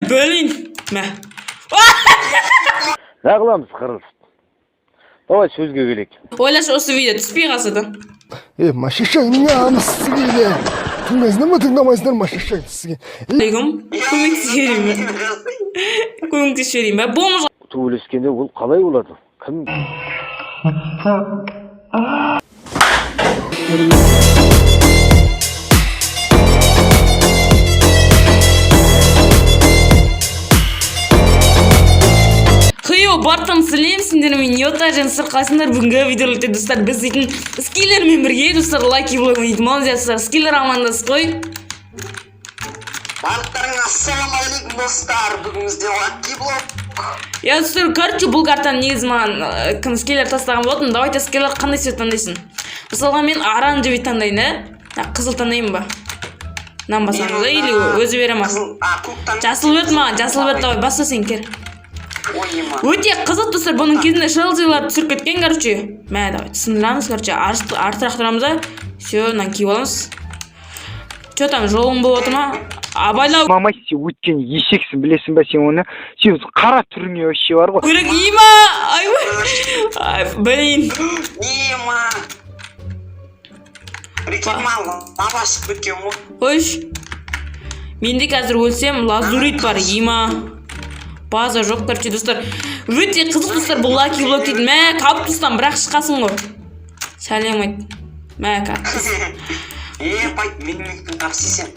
Блин, мә. Не қыламыз, қырылысып? Давай сөзге келейік. Ойлашы, осы видео түспей қалса да. Е, машаша, намыс сізге. Тыңдайсыңдар ма, тыңдамайсыңдар ма, шашаң сізге. Алейкум, көмектесіп жіберейін ба? Көмектесіп жіберейін ба бомж? Төбелескенде ол қалай болады, кім? Хейо, бартан сәлем сендермен, Йота және сіздер, қалайсыңдар? Бүгінгі видеороликте, достар, біз дейтін скиллермен бірге, достар, лаки блог ойнайтын боламыз. Иә, достар, скиллер, амандасып қой. Барлықтарыңа ассалаумағалейкум, достар! Бүгін бізде лаки блок. Иә, достар, короче, бұл картаны негізі маған кім, скиллер тастаған болатын. Давайте, скиллер, қандай цвет таңдайсың? Мысалға, мен оранжевый таңдайын, иә. А, қызыл таңдайын ба? Нанбасаңыз да, или өзі бере ма? Қызыл, а, көк таңда. Жасыл берді маған, жасыл берді. Давай, баста, сен кел. Ой, ема. Өте қызық, достар, бұның кезінде шелзилар түсіріп кеткен, короче. Мә, давай түсіндіреміз, короче, артырақ тұрамыз да, все, мынаны киіп аламыз. Че там, жолың болып отыр ма? Абайлау Мамай, сен өткен есексің, білесің ба сен оны? Сен қара түріңе вообще бар ғой. керек. Има, айбай. Ай, блин. Ема. Прикинь, маған лава шығып кеткен ғой. Қойшы, менде қазір өлсем, лазурит бар, има, база жоқ. Короче, достар, өте қызық, достар, бұл лаки блок дейтін. Мә, кактустан бірақ шыққансың ғой, сәлем айт, мә, кактус. Е, байт, менің қарсы сен.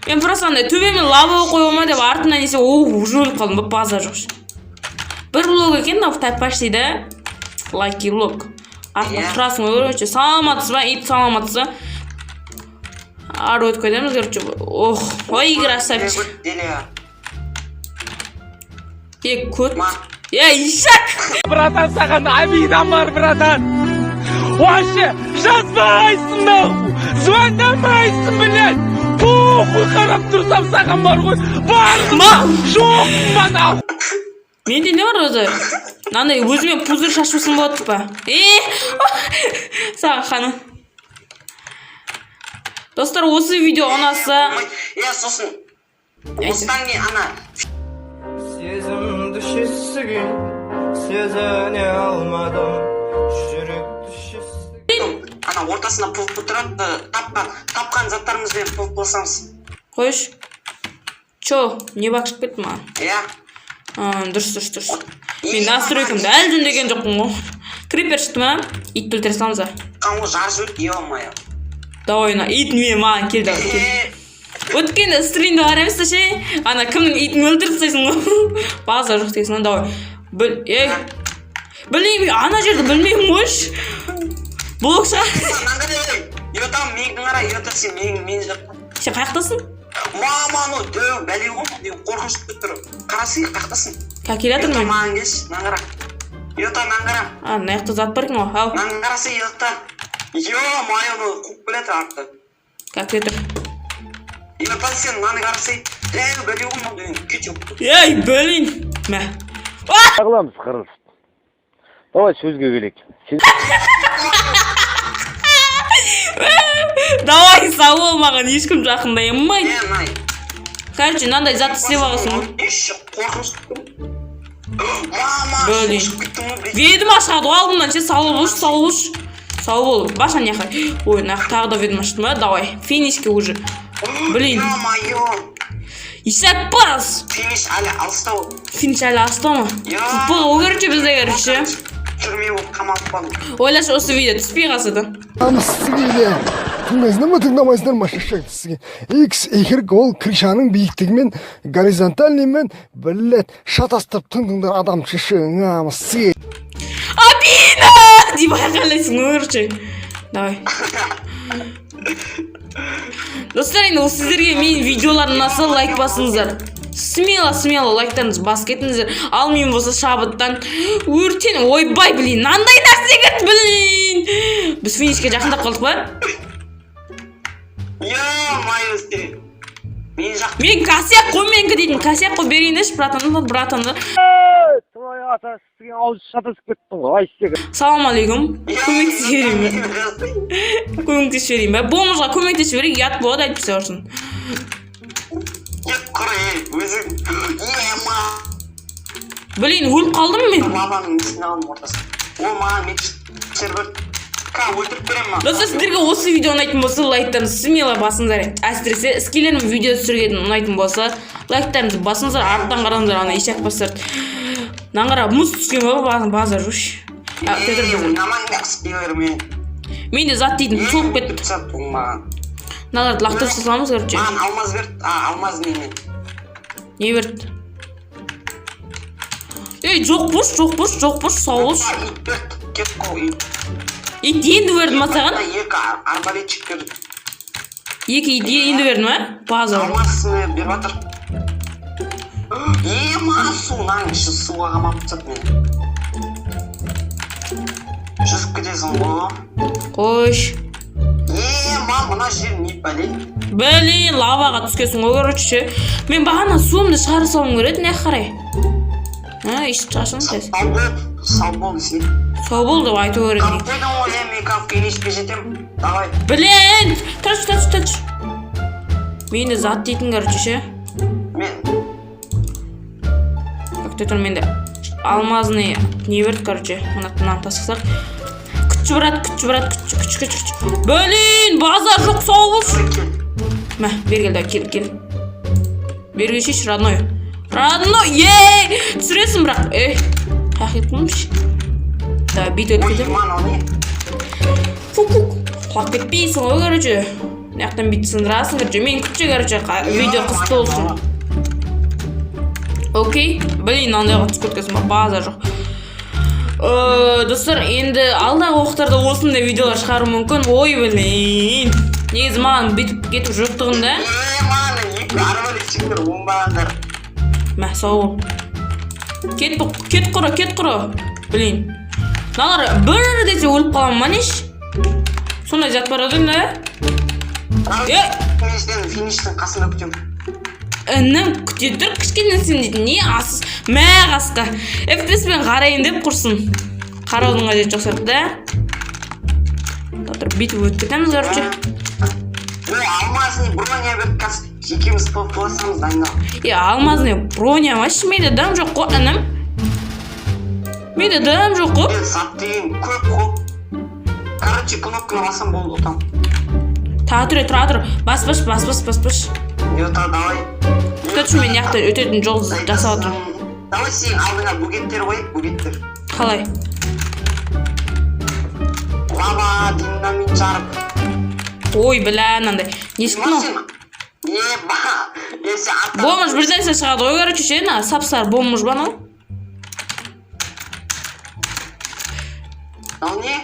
Мен просто андай төбеме лава қоя ма деп артынан несе, о, уже өліп қалдым ба? База жоқ. Бір блок екен мынау, почти да, лаки блок. Артынан Иә. тұрасың ғой, короче. Саламатсыз ба, ит, саламатсыз ба? Ары өтіп кетеміз, короче. Ох, ой, красавчик. Деле. Е, көт. Ма. Е, ишак. Братан, саған обидам бар, братан. Вообще жазбайсың, нахуй, звондамайсың, блядь, похуй, қарап тұрсам саған бар ғой, барлығы Ма. жоқпын ба, нахуй? Менде не бар өзі? Мынандай өзіме пузырь шашпасам болады па? Е, саған, ханым. Достар, осы видео ұнаса Е, сосын осыдан кейін ана Сезімді шешсіген, сезіне алмадым жүректі шешсіген. Ана ортасында пвп тұрады, тапқан заттарымызбен пвп қосамыз. Қойшы. Че, не баг шығып кетті маған? Иә. А, дұрыс, дұрыс, дұрыс. Мен настройкамды әлі жөндеген жоқпын ғой. Крипер шықты ма? Итті өлтіре саламыз ба? Қан ғой, жарып жіберді, ё-моё. Давай, мына ит мен маған кел, давай, кел. Е, Өткенде стримде бар емес пе ше, ана кімнің итін өлтіріп тастайсың ғой, база жоқ дейсің ғой. Давай, біл, ей, білмеймін, ана жерді білмеймін қойшы, блок шығар. Мынаны қара, ей. Йота, менікі қара, Йота, сен мен жақта. Сен қай жақтасың? Мама, анау дәу бәле ғой, мынау қорқынышты тұр. Қарасай, қаяқтасың? Қазір келе Йота, жатырмын мен. маған келші, мынаны қара. Йота, мынаны қара. А, мына жақта зат бар екен ғой, ау. Мынаны қарасай, Йота. Ё-моё, анау қуып келе жатыр артта. Қазір келе тұр. Йота, сен мынаны қарасай. Дәу бәле ғой мынау деген, кете. Ей, блин, мә. Не қыламыз, қырылысып? Давай сөзге келейік. Сен Давай, сау бол, маған ешкім жақындай алмайды. Е, мына. Короче, мынандай зат істеп алғансың ғой. Еш, қорқынышты. Мама, Блин. шошып кеттім ғой, блин. Ведьма шығады ғой алдымнан ше. Сау болшы, сау болшы, сау бол, баш ана жаққа. Ой, мына жақта тағы да ведьма шықты ма? Давай, финишке уже, блин. Ё-моё. Исәк, бас. Финиш әлі алыстау. Финиш әлі алыста ма? Я. Бұл, короче, бізде, короче. Түрме болып қамалып қалдым. Ойлашы, осы видео түспей қалса да. Намыс сізге. Тыңдайсыңдар ма, тыңдамайсыңдар ма, шашаң сізге. X, Y ол крышаның биіктігімен, горизонтальныймен, блядь, шатастырып тыңдыңдар адам шашың, намыс сізге. Обидно деп айқайлайсың ғой, короче. Давай, достар, енді ол сіздерге менің видеоларым ұнаса, лайк басыңыздар. Смело, смело лайктарыңызды басып кетіңіздер. Ал мен болса шабыттан өртен, ойбай, блин, мынандай нәрсе кірді, блин. Біз финишке жақындап қалдық па? Ё-моё, сен. Мен жақ. Мен косяк қой, менікі дейтін косяк қой. Берейінші, братан, братан. Твой ата сізге, аузы шатасып кеттің ғой, ай, сен. Салам алейкум, көмектесіп жіберейін ба? Көмектесіп жіберейін ба? Бомжға көмектесіп жіберейік, ұят болады әйтпесе, құрсын. Е, Құр, ей, өзің, ема. Блин, өліп қалдым мен. Лаваның несін алдым, ортасына. О, маған мечтер бір ка өлтіріп беремін ма? Достар, сіздерге осы видео ұнайтын болса, лайктарыңызды смело басыңыздар. Әсіресе скиллерім видео түсірген ұнайтын болса, лайктарыңызды басыңыздар. Арттан қараңыздар, ана ешек бастарды. Мынаны қара, мұз түскен ба, базар жош. А, тұр, Ей, тұр. ойнамаңдар скиллермен. Менде зат дейтін толып кетті. Тастады оңбаған. Мыналарды лақтырып саламыз, короче. Маған алмаз берді, а, алмаз немен? Не берді? Ей, жоқ болшы, жоқ болшы, жоқ болшы, сау болшы. А, ит берді, кет қой, ит. Ит енді берді ма саған? Екі арбалетчик берді. Екі ит енді берді ма? Базар. Алмаз беріп жатыр. Ема, су, мынаның іші суға қамап тастады мені. Жүзіп кетесің ғой. Қойш. Ема, мына жер не пәле? Блин, лаваға түскенсің ғой, короче, ше. Мен бағана суымды шығара салуым керек еді, мына жаққа қарай. А, ешіп шығарсың қазір. Сау бол, сау бол десең. Сау бол деп айту керек. Қап қойдың ғой, е, мен қап финишке жетемін. Давай. Блин, тұршы, тұршы, тұршы. Менде зат дейтін, короче, ше. Мен Так, тұр, менде алмазный не берді, короче. Мына мынаны тастасақ. Күтші, брат, күтші, брат, күтші, күтші, күтші, күтші. Блин, базар жоқ, сау болшы. Давай, кел. Мә, бері кел, да, кел, кел. Бері келшейші, родной. Родной, ей! Түсіресің бірақ. Ей, қаяқ кеттің? Да, бүйтіп өтіп Ой, кетемін. мынау не? Фук, фук. Құлап кетпейсің ғой, короче. Мына жақтан бүйтіп сындырасың, короче. Мен күтші, короче, видео қызықты болсын. Окей. Блин, мынандайға түсіп кеткенсің ба? База жоқ. Достар, енді алдағы уақыттарда осындай видеолар шығару мүмкін. Ой, блин. Негізі маған бүйтіп кетіп жоқтығын да. Е, маған екі арбалетчиктер, оңбағандар. Мә, сау бол. Кет, кет құры, кет құры. Блин. Мыналар бір десе өліп қаламын ма, неш? Сондай зат бар еді, да? Ей! Мен сені фиништің қасында күтемін. Інім, күте тұр кішкене, сен дейтін не асыз, мә, қасқа. FPS пен қарайын деп құрсын. Қараудың қажеті жоқ сияқты да. Тұр, бүйтіп өтіп кетеміз, короче. О, алмазный броня берді, қазір екеуміз пвп-ласамыз, дайындал. Е, алмазный броня ма? Менде дым жоқ қой, інім. Менде дым жоқ қой. Е, зат деген көп қой. Короче, кнопканы бассам болды, ұтамын. Тұра тұр, тұра тұр. Баспаш, баспаш, баспаш. Йота, давай. Күте тұршы, мен мына жақта өтетін жол жасап жатырмын. Давай, сенің алдыңа бөгеттер қояйық, бөгеттер. Қалай? Лава, динамит жарып. Ой, бля, мынандай. Не шықты мынау? Сен е, ба, е, сен арттан. Бомж бір нәрсе шығады ғой, короче, ше, мына сап сары бомж ба анау? Мынау не?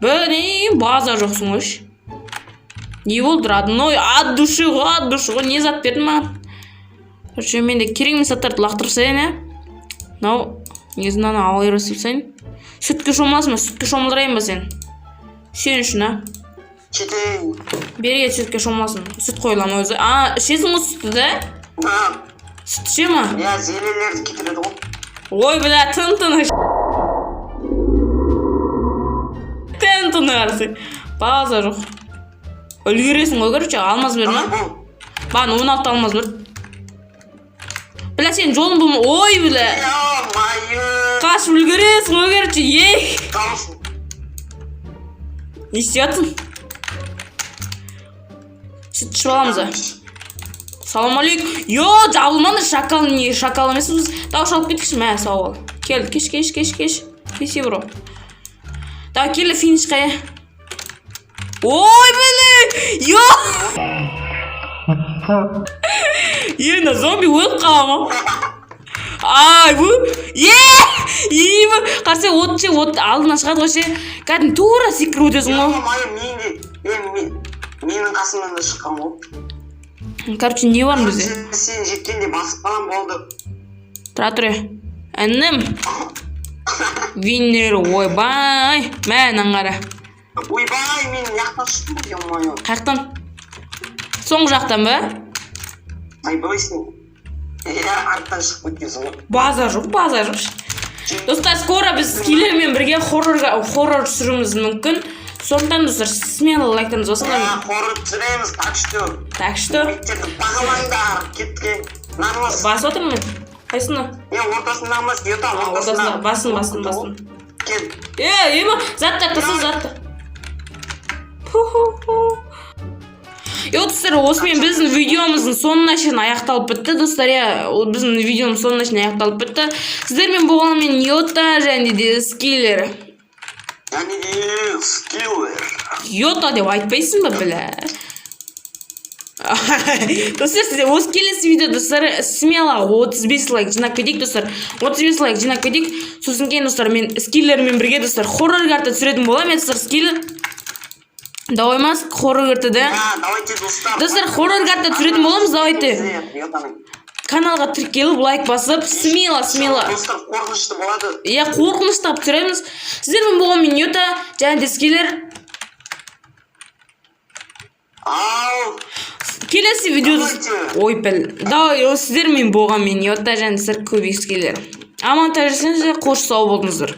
Блин, база жоқсың ғой, ш. Не болды, родной? От души ғой, от души ғой. Не зат бердің маған? Короче, менде керек емес заттарды лақтырып тастайын, иә. Мынау негізі мынаны ала бере салсайын. Сүтке шомыласың ба? Сүтке шомылдырайын ба сен? Сен үшін, а? Жетейін. Бері кел, сүтке шомыласың. Сүт қойыла ма өзі? А, ішесің ғой сүтті, да? А, Сүт іше ма? иә, зелелерді кетіреді ғой. Ой, бля, тын тыныш. Тын тыныш. База жоқ. Үлгересің ғой, короче, алмаз бер ма? Давай, бол. Маған 16 алмаз бер. Бля, сенің жолың бұл. Ой, бля. Ё-моё. Қашып үлгересің ғой, короче, ей. Дауыс. Не істеп жатсың? Сүт ішіп аламыз, а? Салам алейкум. Йо, жабылмаңдар, шакал не, шакал емеспіз. Дауыс алып кеткіші, мә, сау бол. Кел, кеш, кеш, кеш, кеш. Кеше, бро. Давай, кел финишқа, е. Ой, блин! Йо! Енді зомби өліп қала ма? Ай, бұл. Е! Ебі! Қарсы от ше, от алдынан шығады ғой ше. Кәдімгі тура секіріп өтесің ғой. Ё-моё, мен де, е, менің қасымнан да шыққан ғой. Короче, не бар бізде? Сен жеткенде басып қалам, болды. Тұра тұр, е. Інім. Виннер, ойбай. Мә, мынаны қара. Ойбай, мен мына жақтан шықтым ғой, ё-моё. Қаяқтан? Соңғы жақтан ба? Айбай, сен. Иә, арттан шығып кеткенсің ғой. База жоқ, база жоқ. Достар, скоро біз скиллермен бірге хоррор түсіруіміз мүмкін. Сондықтан, достар, смело лайктарыңызды басыңдар. Иә, хоррор түсіреміз, так что. Так что Беттерді бағалаңдар, кеткен. Мынаны бас. Басып отырмын мен. Қайсыны? Е, ортасындағы бас, Йота. А, ортасында. Басын, басын, басын. Кел. Е, ема, заттар таса, затты. Пу-ху-ху. Е, достар, осымен біздің видеомыздың соңына шейін аяқталып бітті, достар, иә, ол біздің видеомыз соңына шейін аяқталып бітті. Сіздермен болған мен, Йота, және де Скиллер. Және де Скиллер. Йота деп айтпайсың ба, бля? Достар, сіздер осы келесі видео, достар, смело 35 лайк жинап кетейік, достар. 35 лайк жинап кетейік. Сосын кейін, достар, мен Скиллермен бірге, достар, хоррор карта түсіретін боламын, достар, Скиллер. Давай ма, хоррор карта да? А, давайте, достар. Достар, хоррор карта түсіретін боламыз, давайте. Йотаның. Каналға тіркеліп, лайк басып, смело, смело. Достар, қорқынышты болады. Иә, қорқынышты қылып түсіреміз. Сіздермен болған мен, Йота, және де Скиллер. Ал, Келесі видеода. Давайте. Ой, піл. Давай, сіздермен болған мен, Йота, және сіздер, көбек Скиллер. Аман жүрсеңіздер, қош сау болыңыздар.